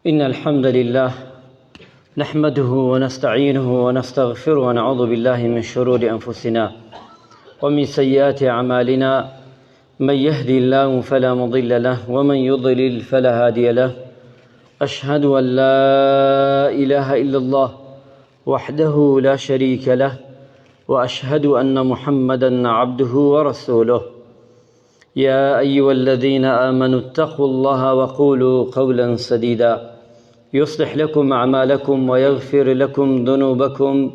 إن الحمد لله نحمده ونستعينه ونستغفره ونعوذ بالله من شرور أنفسنا ومن سيئات أعمالنا من يهدي الله فلا مضل له ومن يضلل فلا هادي له أشهد أن لا إله إلا الله وحده لا شريك له وأشهد أن محمدا عبده ورسوله يا أيها الذين آمنوا اتقوا الله وقولوا قولا سديدا يصلح لكم أعمالكم ويغفر لكم ذنوبكم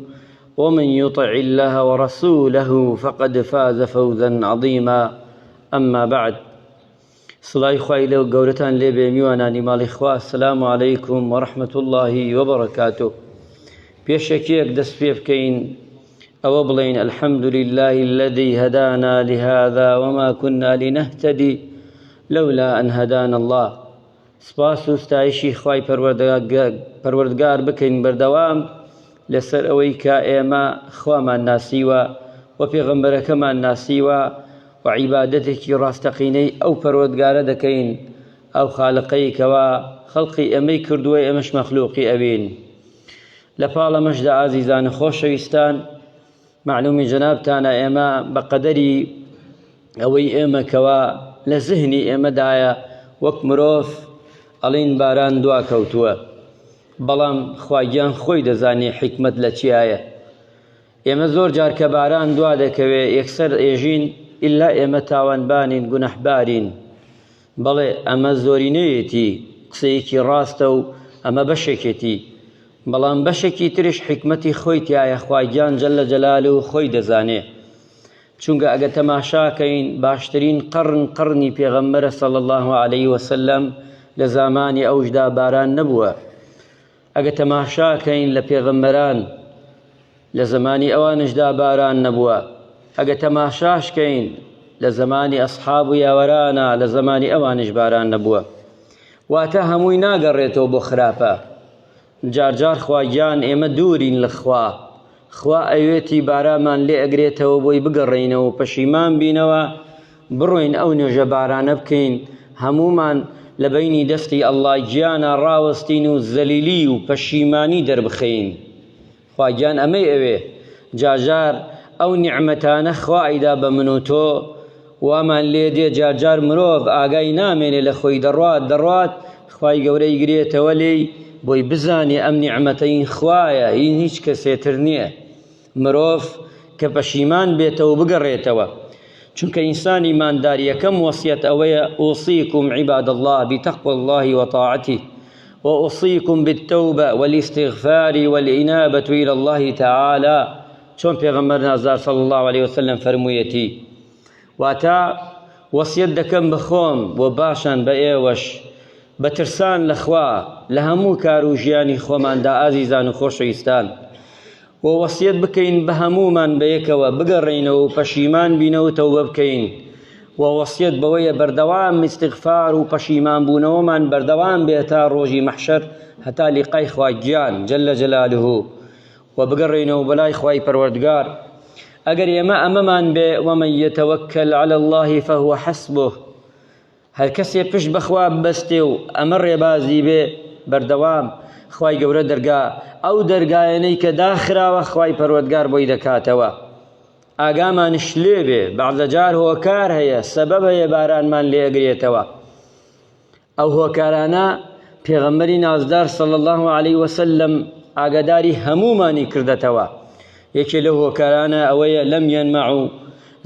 ومن يطع الله ورسوله فقد فاز فوزا عظيما أما بعد سڵای خوای لەو گەورەتان لێبێ میوانانی ماڵی خوا السلام علیکم ورحمة الله وبرکاته پێشەکیەک دەست پێ بکەین ئەوە بڵێین الحمد لله الذي هدانا لهذا وما كنا لنهتدي لولا أن هدانا الله سپاس و ستایشی خوای پەروەردگار بکەین بەردەوام لەسەر ئەوەی کە ئێمە خوامان ناسیوە و پێغەمبەرەکەمان ناسیوە و عیبادەتێکی ڕاستەقینەی ئەو پەروەردگارە دەکەین ئەو خالقەی کەوا خەڵقی ئێمەی کردووە ئێمەش مەخلوقی ئەوین لە پاڵ ئەمەشدا ئازیزان و خۆشەویستان مەعلومی جەنابتانە ئێمە بە قەدەری ئەوەی ئێمە کەوا لە زهنی ئێمەدایە وەک مرۆڤ ئەڵین باران دوا کەوتووە بەڵام خواگیان خۆی دەزانێ حیکمەت لە چیایە ئێمە زۆر جار کە باران دوا دەکەوێ یەکسەر ئێژین ئللا ئێمە تاوانبانین گونەحبارین بەڵێ ئەمە زۆرینەیەتی قسەیەکی ڕاستە و ئەمە بەشێکێتی بەڵام بەشێکی ترش حیکمەتی خۆی تایە خوا گیان جل جلاله خۆی دەزانێ چونکە ئەگە تەماشاکەین باشترین قەڕن قەڕنی پێغەمبەرە صلی الله علیه وسلم لە زامانی ئەوشدا باران نەبووە ئەگە تەماشاکەین لە پێغەمبەران لە زەمانی ئەوانشدا باران نەبووە ئەگە تەماشاشکەین لە زەمانی ئەسحاب و یاوەرانە لە زەمانی ئەوانش باران نەبووە واتە هەمووی ناگەڕێتەوە بۆ خراپە جارجار خواگیان ئێمە دوورین لە خوا خوا ئەوێتی بارامان لێ ئەگرێتەوە بۆی بگەڕێینەوە و پەشیمان بینەوە بڕۆین ئەو نوێژە بارانە بکەین هەموومان لە بەینی دەستی ئەڵڵا گیانە ڕاوەستین و زەلیلی و پەشیمانی دەربخەین خوا گیان ئەمەی ئەوێ جاجار ئەو نیعمەتانە خوا ئەیدا بە من و تۆ وامان لێ دێ جارجار مرۆڤ ئاگای نامێنێ لە خۆی دەڕوات دەڕوات خوای گەورە ئیگرێتەوە لێی بۆی بزانێ ئەم نیعمەتە این خوایە این هیچ کەسێ تر نییە مرۆڤ کە پەشیمان بێتەوە بگەڕێتەوە چونکە ئینسان ئیماندار یەکەم وەسیەت ئەوەیە ئوصیکم عباد الله بتقوى الله وطاعته وأوصيكم بالتوبة والاستغفار والإنابة إلى الله تعالى چۆن پێغەمبەر نازدار صلی الله علیه وسلم فەرموویەتی واتە وەسیەت دەکەم بە خۆم و باشان بە ئێوەش بە ترسان لە خوا لە هەموو کار و ژیانی خۆماندا ئازیزان و خۆشەویستان و وەسیەت بکەین بە هەموومان بەیەکەوە بگەڕێینەوە و پەشیمان بینەوە و تەوبە بکەین و وەسیەت بەوەیە بەردەوام ئیستیغفار و پەشیمان بوونەوەمان بەردەوام بێت تا ڕۆژی مەحشەر هەتا لیقای خوا گیان جل جلاله و بگەڕێینەوە بەلای خوای پەروەردگار ئەگەر ئێمە ئەمەمان بێ ومن يتوکل على الله فهو حسبه هەر کەسێ پشت بەخوا ببەستێ و ئەمە ڕێبازی بێ بەردەوام خوای گەورە دەرگا ئەو دەرگایەنەی کە داخراوە خوای پەروەردگار بۆی دەکاتەوە ئاگامانش لێ بێ بەعزە جار هۆکار هەیە سەبەب هەیە بارانمان لێ ئەگرێتەوە ئەو هۆکارانە پێغەمبەری نازدار صلی الله علیه وسلم ئاگاداری هەموومانی کردەتەوە یەکێ لەو هۆکارانە ئەوەیە لم ينمعوا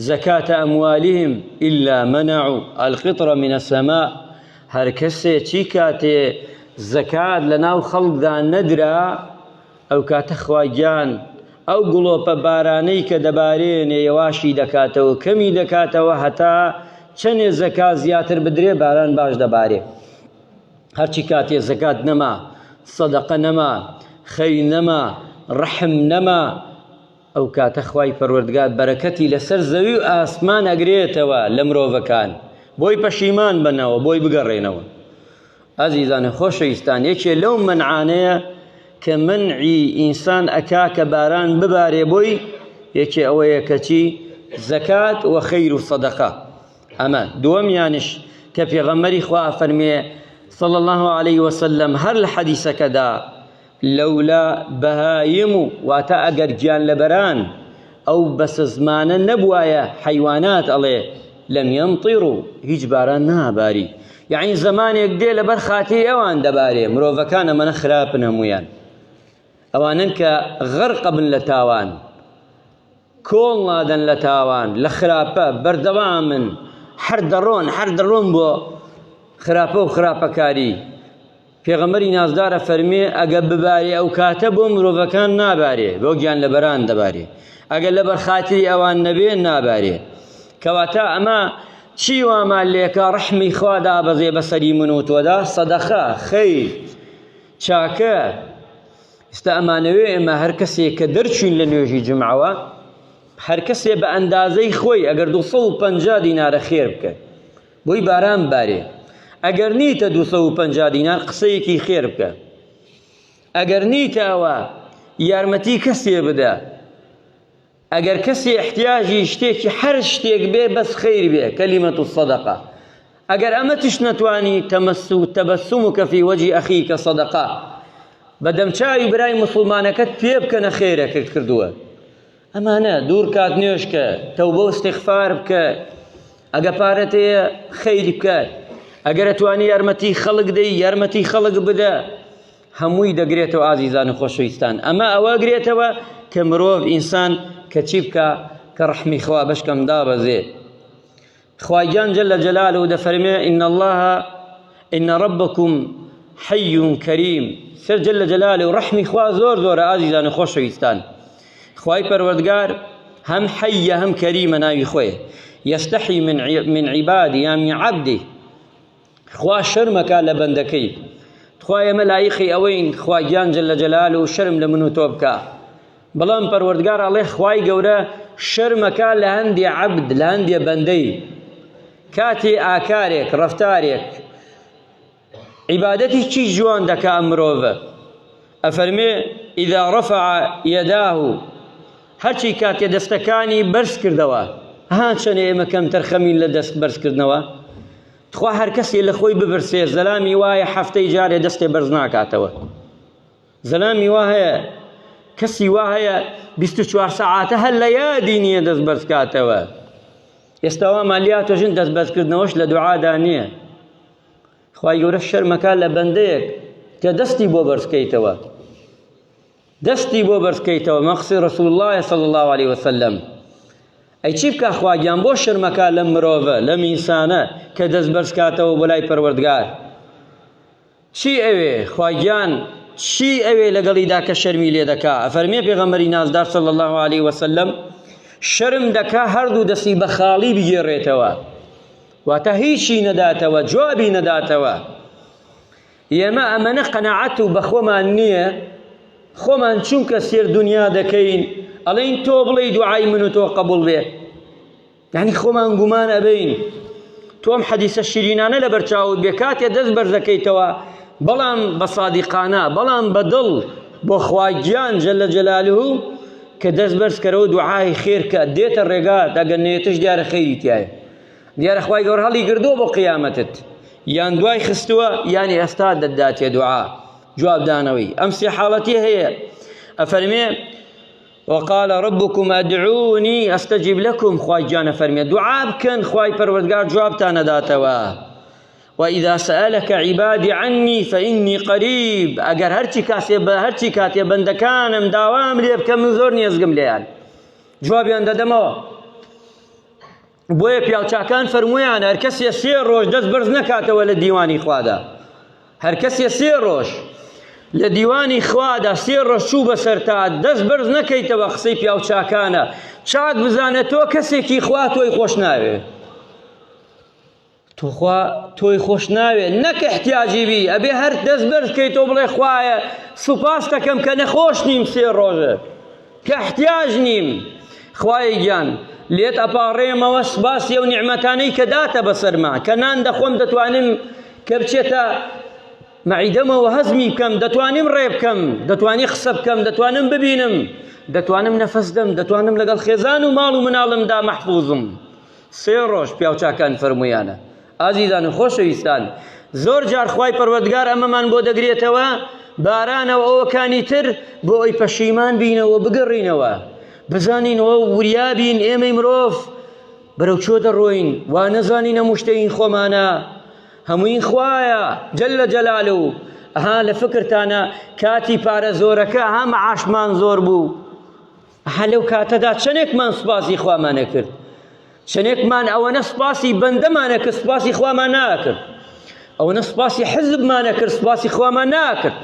زکاة اموالهم الا منعوا القطر من السماء هەر کەسێ چی کاتێ زەکات لە ناو خەڵکدا نەدرا ئەو کاتە خوا گیان ئەو گڵۆپە بارانەی کە دەبارێنێ یەواشی دەکاتەوە کەمی دەکاتەوە هەتا چەنێ زەکات زیاتر بدرێ باران باش دەبارێ هەرچی کاتێ زەکات نەما سەدەقە نەما خەیر نەما ڕەحم نەما ئەو کاتە خوای پەروەردگار بەرەکەتی لەسەر زەوی و ئاسمان ئەگرێتەوە لە مرۆڤەکان بۆی پەشیمان بنەوە بۆی بگەڕێنەوە ئازیزان خۆشەویستان یەکێ لەو منعانەیە کە منعی ئینسان ئەکا کە باران ببارێ بۆی یەکێ ئەوەیە کەچی زەکات و خەیر و سەدەقە ئەمە دووەمیانش کە پێغەمبەری خوا فەرمێ. صلى الله عليه وسلم هەر لە حەدیسەکەدا لەولا بەهایم و واتە ئەگەر گیان لەبەران ئەو بەسەزمانە نەبوایە حەیوانات ئەڵێ لەم يمطروا هیچ باران ناباری یعنی زمانێک دێ لەبەر خاتری ئەوان دەبارێ مرۆڤەکان ئەمەنە خراپن هەمویان ئەوانن کە غەرقە بن لە تاوان کۆڵ نادەن لە تاوان لە خراپە بەردەوامن هەر دەڕۆن هەر دەڕۆن بۆ خراپە و خراپەکاری پێغەمبەری نازدار ئەفەرمێ ئەگەر ببارێ ئەو کاتە بۆ مرۆڤەکان نابارێ بۆ گیان لەبەران دەبارێ ئەگەر لەبەر خاتری ئەوان نەبێ نابارێ کەواتە ئەمە چی وامان لێکە ڕەحمی خوا دابەزێ بەسەری من و تۆدا سەدەقە خەیر چاکە ئێستا ئەمانەوێ ئێمە هەر کەسێک کە دەرچوین لە نوێژی جمعەوە هەر کەسێ بە ئەندازەی خۆی ئەگەر 250 دینارە خێر بکە بۆی باران بارێ ئەگەر نیتە 250 دینار قسەیەکی خێر بکە ئەگەر نیتە ئەوە یارمەتی کەسێ بدە ئەگەر کەسی احتیاجی شتێکی هەر شتێک بێ بەس خیر بێ کەلیمەت الصدقە ئەگەر ئەمە تش نەتوانی تەمەس و تەبەسومک فی وەجی ئەخیکە صدقە بە دەمچاوی برای مسلمانەکەت پێ بکەنە خێرەکرد کردووە ئەمانە دوور کات نوێژکە تەوبە و استغفار بکە ئەگە پارەت هەیە خەیری بکە ئەگەر ئەتوانی یارمەتی خەڵک دەی یارمەتی خەڵک بدە هەمووی دەگرێتەوە ئازیزان و خۆشەویستان ئەمە ئەوە گرێتەوە کە مرۆڤ ئینسان کە چی بکە کە ڕەحمی خوا بەشکەم دابەزێ خوای گیان جل جلاله دەفەرمێ إن الله إن ربكم حي كريم سەر جل جلاله ڕەحمی خوا زۆر زۆرە ئازیزان و خۆشەویستان خوای پەروەردگار هەم حەیە هەم کەریمە ناوی خۆی يستحي من من عبادي یا من عبدي خوا شەرمەکا لە بەندەکەی تخوا ئێمە لایقی ئەوەین خوا گیان جل جلاله شەرم لە من و تۆ بکا بەڵام پەروەردگار ئەڵێ خوای گەورە شەرمەکا لە هەندێ عەبد لە هەندێ بەندەی کاتێ ئاکارێک ڕەفتارێک عیبادەتی چی جوان دەکا ئەم مرۆڤە ئەفەرمێ إذا رفع يداه هەرچی کاتێ دەستەکانی بەرز کردەوە ها چەنێ ئێمە کەمتەر خەمین لە دەست بەرزکردنەوە تخوا هەر کەسێ لە خۆی بپرسێ زەلامی وایە هەفتەی جارێ دەستێ بەرز ناکاتەوە زەلامی وا هەیە کەسی وا هەیە 24 سەعاتە هەر لە یادی نییە دەست بەرزکاتەوە ئێستا وا مالیاتە ژن دەست بەرزکردنەوەش لە دوعادا نییە خوای گەورە شەرمەکە لە بەندەیەک کە دەستی بۆ بەرزکەیتەوە دەستی بۆ بەرزکەیتەوە مەقسی رسول الله صلی الله عليه وسلم ئەی چی بکا خوا گیان بۆ شەرمەکا لەم مرۆڤە لەم ئینسانە کە دەست بەرزکاتەوە بۆ لای پەروەردگار چی ئەوێ خوا گیان چی ئەوێ لەگەڵیدا کە شەرمی لێ دەکا ئەفەرمێ پێغەمبەری نازدار صلی الله علیه وسلم شەرم دەکا هەردوو دەستی بە خاڵی بگێڕێتەوە واتە هیچی نەداتەوە جوابی نەداتەوە ئێمە ئەمەنە قەناعەت و بەخۆمان نییە خۆمان چونکە سێر دنیا دەکەین ئەڵێین تۆ بڵێی دوعای من و تۆ قبول بێ یعنی خۆمان گومان ئەبین تۆم حەدیسە شیرینانە لەبەر چاوت بێ کاتێ دەست بەرزەکەیتەوە بەڵام بە سادیقانە بەڵام بە دڵ بۆ خوا گیان جل جلاله کە دەست بەرزکەرەوە دوعای خێر کە دێتە ڕێگات ئەگەر نێتش دیارە خێری تایە دیارە خوای گەورە هەڵی گردووە بۆ قیامەتت یان دوای خستووە یان ئێستا دەتداتێ دوعا جوابدانەوەی ئەم سێ حاڵەتی هەیە ئەفەرمێ وقال ربكم ادعوني استجب لكم خوای گیانە فەرمێ دوعا بکەن خوای پەروەردگار جوابتان ئەداتەوە وإذا سألك عبادي عني فإني قريب ئەگەر هەرچی کاسێ بە هەرچی کاتێ بەندەکانم داوام لێ بکە من زۆر نێزگم لێیان جوابیان دەدەمەوە بۆیە پیاوچاکان فەرموویان هەر کەسێ سێ ڕۆژ دەست بەرز نەکاتەوە لە دیوانی خوادا هەر کەسێ سێ ڕۆژ لە دیوانی خوادا سێ ڕۆژ چوو بەسەر تا دەست بەرز نەکەیتەوە قسەی پیاوچاکانە چاک بزانە تۆ کەسێکی خوا تۆی خۆش ناوێ توخوا تۆی خۆش ناوێ نەک احتیاجی بی ئەبێ هەر دەست بەرز کەیتەوە بڵێ خوایە سوپاس دەکەم کە نەخۆش نیم سێ ڕۆژە کە احتیاج نیم خوایە گیان لێت ئەپاڕێمەوە سوپاسی ئەو نیعمەتانەی کە داتە بەسەرما کە نان دەخۆم دەتوانم کە بچێتە مەعیدەمەوە هەزمی بکەم دەتوانیم ڕێ بکەم دەتوانی قسە بکەم دەتوانم ببینم دەتوانم نەفەس دەم دەتوانم لەگەڵ خێزان و ماڵ و مناڵمدا مەحفوزم سێ ڕۆژ پیاوچاکان فەرموویانە ئازیزان و خۆشەویستان. زۆر جار خوای پەروەردگار ئەمەمان بۆ دەگرێتەوە بارانەوە ئەوەکانی تر بۆ ئەوی پەشیمان بینەوە بگەڕینەوە بزانینەوە وریابین ئێمەی مرۆڤ بەرەو چۆ دەڕۆین وا نەزانین هەموو شتەین خۆمانە هەمووی خوایە جل جلاله ئەها لە فکرتانە کاتی پارە زۆرەکە ها معاشمان زۆر بوو ئەها لەو کاتەدا چەندێکمان سوپاسی خوامانە کرد چەندێکمان ئەوەنە سوپاسی بەندەمانە کرد سوپاسی خوامان ناکرد ئەوەنە سوپاسی حزبمانە کرد سوپاسی خوامان ناکرد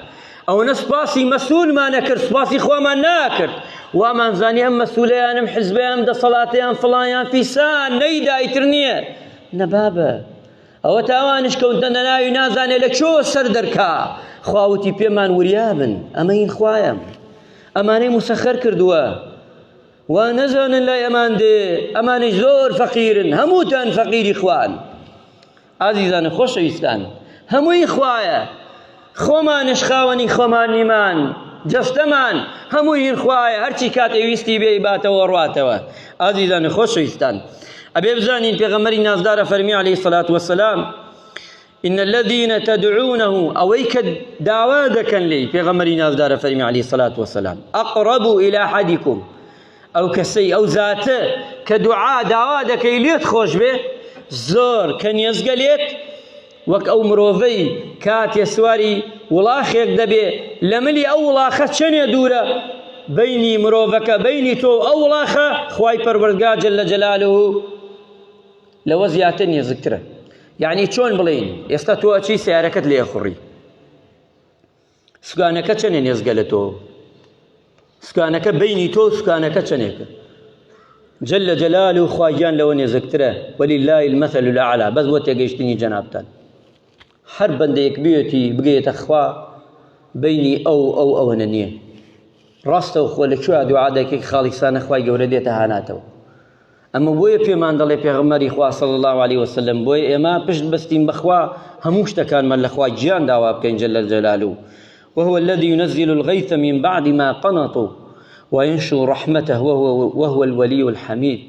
ئەوەنە سوپاسی مەسولمانە کرد سوپاسی خوامان ناکرد وامان زانی ئەم مەسولەیانم حزبیان دەسەڵاتیان فڵانیان فیسان نەیدا ئیتر نییە نەبابە ئەوە تاوانش کەوتنە ناوی نازانێ لە کوێوە سەر دەرکا خواوتی پێمان وریابن ئەمە هین خوایە ئەمانەی مسەخەر کردووە وا نەزانن لای ئەمان دێ ئەمانەی زۆر فەقیرن هەمووتان فەقیری خوان ئازیزان خۆشەویستان هەمووی خوایە خۆمانش خاوەنی خۆمان نیمان جەستەمان هەمووی هین خوایە هەرچی کات ئەویستی بێ باتەوە ڕاتەوە ئازیزان خۆشەویستان ئەبێ بزانین پێغەمبەری نازدارە فەرمی عەلەیهی سەلات وەسەلام إن الذين تدعونه ئەوەی کە داوا دەکەن لێی پێغەمبەری نازدارە فەرمی عەلەیهی سەلات وەسەلام أقرب إلى أحدكم ئەو کەسەی ئەو زاتە کە دوعا داوا دەکەی لێت خۆش بێ زۆر کە نێزگە لێت وەک ئەو مرۆڤەی کاتێ سواری وڵاخێک دەبێ لە ملی ئەو وڵاخە چەنێ دوورە بینی مرۆڤەکە بینی تۆ ئەو وڵاخە خوای پەروەردگار جل جلاله لەوە زیاتر نێزکترە یعنی چۆن بڵێین ئێستا تۆ ئەچی سیارەکەت لێ خوڕی سوکانەکە چەنێ نێزگە لە تۆ سوکانەکە بینی تۆ سوکانەکە چەنێکە جل جلال و خواگیان لەوە نێزکترە ولله المثل الاعلى بەس بۆ تێگەیشتنی جەنابتان هەر بەندەیەک بێتی بگەیەتە خوا بینی ئەو ئەو ئەوەنە نییە ڕاستە و خۆ لە کوێ دوعا دەکەی خاڵیسانە خوای گەورە دێتە هاناتەوە ئەمە بۆیە پێمان دەڵێ پێغەمبەری خوا صلی الله علیه وسلم بۆیە ئێمە پشت بەستین بەخوا هەموو شتەکانمان لە خوا گیان داوا بکەین جل جلاله وهو الذي ينزل الغيث من بعد ما قنطوا وينشر رحمته وهو, وهو الولي الحميد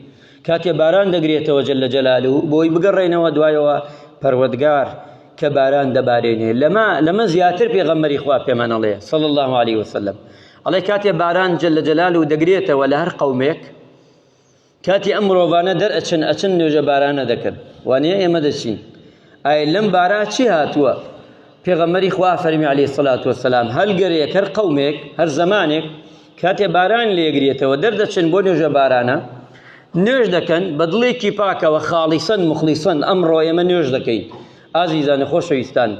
کاتێ باران دەگرێتەوە جل جلاله بۆی بگەڕێنەوە دوایەوە پەروەردگار کە باران دەبارێنێ لەمە لەمە زیاتر پێغەمبەری خوا پێمان ئەڵێ صلی الله عليه وسلم ئەڵێ کاتێ باران جل جلاله دەگرێتەوە لە هەر قەومێک کاتی ئەم مرۆڤانە دەرئەچن ئەچن نوێژە بارانە دەکەن وانە ئێمە دەچین ئایا لەم بارا چی هاتووە پێغەمبەری خوا فەرمی عەلەیهی سەلات وەسەلام هەلگەرێک هەر قەومێک هەر زەمانێک کاتێ باران لێگرێتەوە دەردەچن بۆ نوێژە بارانە نوێژ دەکەن بە دڵێکی پاکەوە خاڵیسەن مخلیسەن ئەمڕۆ ئێمە نوێژ دەکەین ئازیزان خۆشەویستان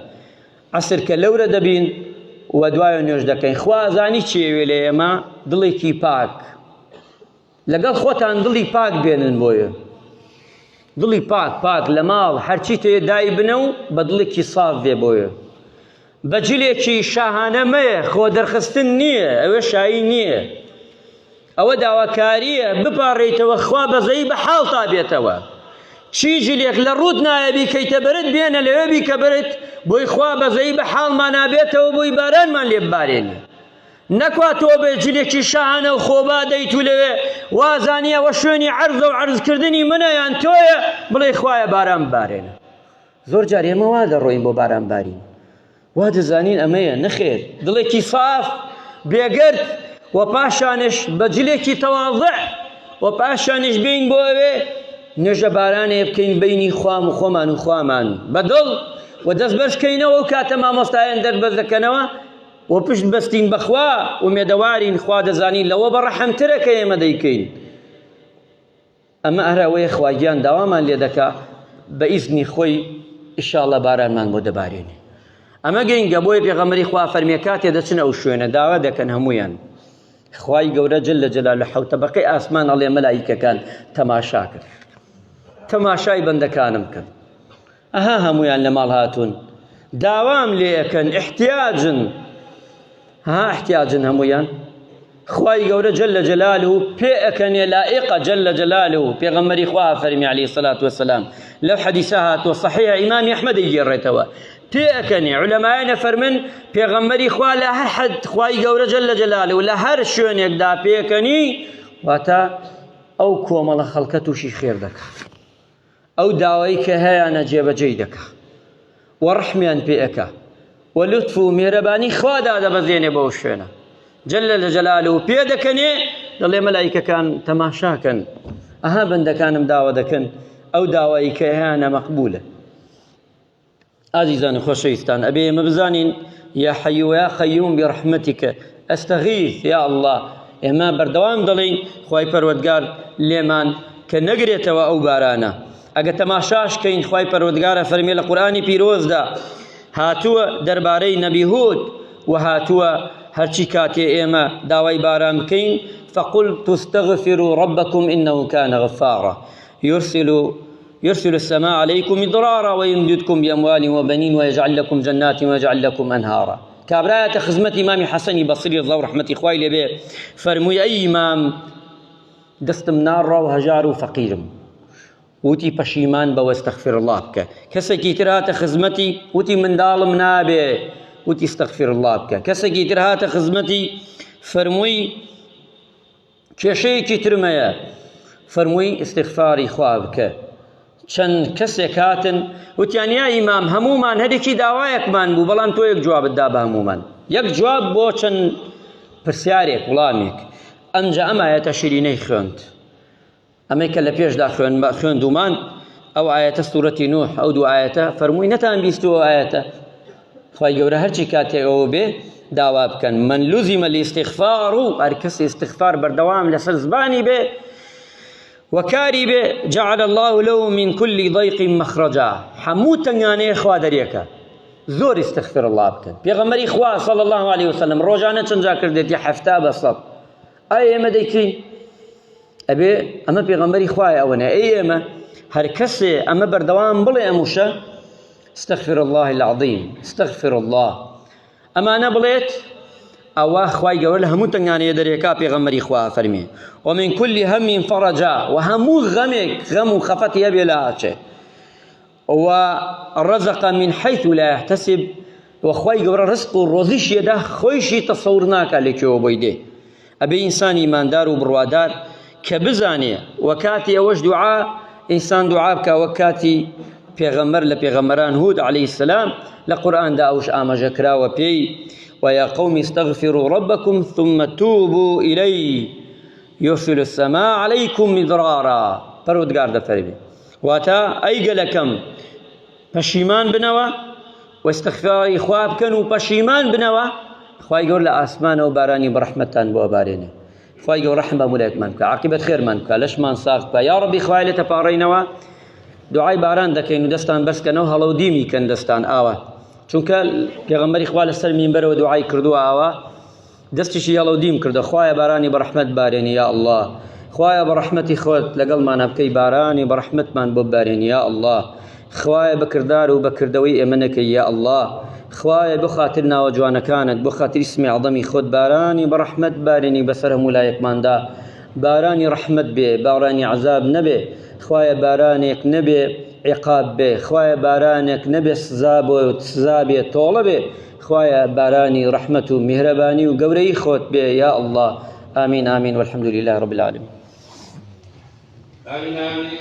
عەسر کە لەورە دەبین و دوایە نوێژ دەکەین خوا زانی چێوێ لە ئێمە دڵێکی پاک لەگەڵ خۆتان دڵی پاک بێنن بۆیە دڵی پاک پاک لە ماڵ هەرچی تێ دای بنە و بە دڵێکی ساف بێ بۆیە بە جلێکی شاهانە مەیە خۆ دەرخستن نییە ئەوێ شایی نییە ئەوە داواکارییە بپاڕێیتەوە خوا بەزەیی بە حاڵتا بێتەوە چی جلێک لە ڕووت نایە بیکەیتە بەرت بێنە لەوێ بیکە بەرت بۆی خوا بەزەیی بە حاڵمانا بێتەوە بۆی بارانمان لێ ببارێنێ نەکوا تۆ بێ جلێکی شاهانە و خۆبا دەیت و لەوێ وازانی ئەوە شوێنی عەرزە و عەرزکردنی منە یان تۆیە بڵێ خوایە باران ببارێنە زۆر جار ئێمە وا دەڕۆین بۆ باران بارین وا دەزانین ئەمەیە نەخێر دڵێکی ساف بێگەرد و پاشانش بە جلێکی تەواضع و پاشانش بین بۆ ئەوێ نوێژە بارانێ بکەین بینی خوام و خۆمان و خوامان بە دڵ و دەست بەرزکەینەوە و کاتە مامۆستایان دەربەز دەکەنەوە و پشت بەستین بەخوا ئومێدەوارین خوا دەزانین لەوە بە ڕەحمترە کە ئێمە دەیکەین ئەمە هەر ئەوەیە خوا گیان داوامان لێ دەکا بە ئیزنی خۆی ئیشاڵە بارانمان بۆ دەبارێنێ ئەمە گرنگە بۆیە پێغەمبەری خوا فەرمیە کاتێ دەچنە ئەو شوێنە داوا دەکەن هەمویان خوای گەورە جل لە جلال لە حەوت تەبەقەی ئاسمان ئەڵێ مەلایکەکان تەماشا کرد تەماشای بەندەکانم کرد ئەها هەموویان لە ماڵ هاتوون داوام لێ ئەکەن احتیاجن ها احتیاجن هەموویان خوای گەورە جل جلاله پێ ئەکەنێ لائقە جل جلاله پێغەمبەری خوا فەرمی عەلەیهی سەلات وەسەلام لەو حەدیسە هاتووە صحیح ئیمامی ئەحمەد ئەیگێڕێتەوە پێ ئەکەنێ عولەمایان ئەفەرمن پێغەمبەری خوا لە هەر حەد خوای گەورە جل جلاله لە هەر شوێنێکدا پێکەنی واتە ئەو کۆمەڵە خەڵکە تووشی خێر دەکات ئەو داوای کە هەیانە جێبەجێی دەکا. و ڕەحمیان پێ ئەکا و لوتف و میهرەبانی خوا دادەبەزێنێ بەو شوێنە جل لە جەلالە و پێ دەکەنێ دەڵێ مەلایکەکان تەماشاکەن ئەها بەندەکانم داوا دەکەن ئەو داوایی کە هەیانە مەقبولە ئازیزان و خۆشەویستان ئەبێ ئێمە بزانین یا حی و یا قیوم برحمتک استغیث یا الله ئێمە بەردەوام دەڵێین خوای پەروەردگار لێمان کە نەگرێتەوە ئەو بارانە ئەگە تەماشاش کەین خوای پەروەردگارە فەرمی لە قورئانی پیرۆزدا هاتووە دەربارەی نەبی هود و هاتووە هەرچی کاتێ ئێمە داوای باران بکەین فقل تستغفروا ربكم إنه كان غفارا يرسل يرسل السماء عليكم مدرارا ويمددكم بأموال وبنين ويجعل لكم جنات ويجعل لكم أنهارا کابرایەتە خزمەتی ئیمامی حەسەنی بەسری ڕضا و ڕەحمەتی خوای لێبێ فەرمووی ئەی ئیمام دەستم ناڕا و هەژار و فەقیرم وتی پەشیمان بەوە استغفر الله بکە کەسێکی تر هاتە خزمەتی وتی منداڵم نابێ وتی استغفر الله بکە کەسێکی تر هاتە خزمەتی فەرمووی کێشەیەکی ترم هەیە فەرمووی استغفاری خوا بکە چەند کەسێک هاتن وتیان یا ئیمام هەمومان هەرێکی داوایەکمان بوو بەڵام تۆ یەک جوابت دا بە هەمومان یەک جواب بۆ چەند پرسیارێک وڵامێک ئەمجا ئەم ئایەتە شیرینەی خوێند ئەمەی کە لە پێشدا خوێن خوێندومان ئەو ئایەتە سوورەتی نوح ئەو دوو ئایەتە فەرمووی نەتان بیستووە ئایەتە خوای گەورە هەرچی کاتێک ئەوە بێ داوا بکەن من لزم الاستغفار و هەر کەس استغفار بەردەوام لەسەر زبانی بێ وکاری بێ جعل الله له من كل ضيق مخرجا هەموو تەنگانەیە خوا دەرێکە زۆر استغفر الله بکەن پێغەمبەری خوا صلی الله عليه وسلم ڕۆژانە چەند جار کردێتی حەفتا بە سەد ئایا ئێمە دەیکەین ئەبێ ئەمە پێغەمبەری خوایە ئەوە نە ئەی ئێمە هەر کەسێ ئەمە بەردەوام بڵێ ئەم وشە استغفر الله العظیم استغفر الله ئەمانە بڵێت ئەوە خوای گەورە لە هەموو تەنگانەیە دەرێکا پێغەمبەری خوا فەرمی ومن كل هم فرجا و هەموو غەمێک غەم و خەفەتی هەبێ لە ئاچێ ورزق من حيث لا يحتسب و خوای گەورە ڕزق و ڕۆزیشی ئەدا خۆیشی تەسەور ناکا لە کوێوە بۆی دێ ئەبێ ئینسان ئیماندار و بڕوادار کە بزانێ و کاتی ئەوەش دوعا ئینسان دوعا بکە وەک کاتی پێغەمبەر لە پێغەمبەران هود عەلەیهی السلام لە قورئاندا ئەوش ئاماژە کراوە پێی ويا قوم استغفروا ربكم ثم توبوا إليه يرسل السماء عليكم مدرارا پەروەردگار دەفەرمێ واتە ئەی گەلەکەم پەشیمان بنەوە و استغفاری خوا بکەن و پەشیمان بنەوە خوای گەور لە ئاسمانەوە بارانی بەڕەحمەتتان بۆ ئەبارێنێ خوای گەور ڕەحم بە مولایەکمان بکە عاقبەت خێرمان بکە لەشمان ساغ بکە یا ڕەبی خوای لێتە پاڕێینەوە دوعای باران دەکەین و دەستان بەرزکەنەوە هەڵەو دیمی کەن دەستان ئاوا چونکە پێغەمبەری خوا لەسەر مینبەرەوە دوعای کردووە ئاوا دەستیشی هەڵەو دیم کردە خوایە بارانی بەڕەحمەت بارێنی یا اللە خوایە بە ڕەحمەتی خۆت لەگەڵمانە بکەی بارانی بە ڕەحمەتمان بۆ بارێنی یا اللە خوایە بە کردار و بە کردەوەی ئێمە نەکەی یا اللە خوایە بۆ خاتر ناوە جوانەکانت بۆ خاتر اسمی عظەمی خۆت بارانی بە ڕەحمەت بارێنی بەسەر هەموو لایەکماندا بارانی ڕەحمەت بێ بارانی عذاب نەبێ خوایە بارانێک نەبێ عقاب بێ خوایە بارانێک نەبێ سزا بۆ سزا بێ تۆڵە بێ خوایە بارانی ڕەحمەت و میهرەبانی و گەورەی خۆت بێ یا اللە آمین آمین والحمد لله رب العالمین. آمین آمین.